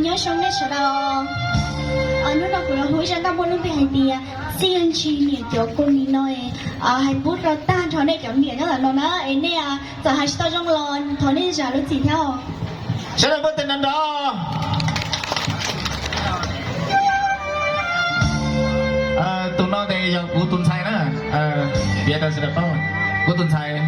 Nyob zoo nej sawv daws, hnub no kuv los hu zaj dab neeg muaj lub npe hais tias Txij Yawg Ntshis niam cov kua mis no, hais pub rau tag nrho nej cov niam nyob ntawm no na, es nej txawm hais tsis tau zoo los thov nej zam lub txim thiab. Sawv daws npuaj tes nrov nrov. Tus no ces yog kuv tus ntxhais na, piav rau sawv daws paub, kuv tus ntxhais.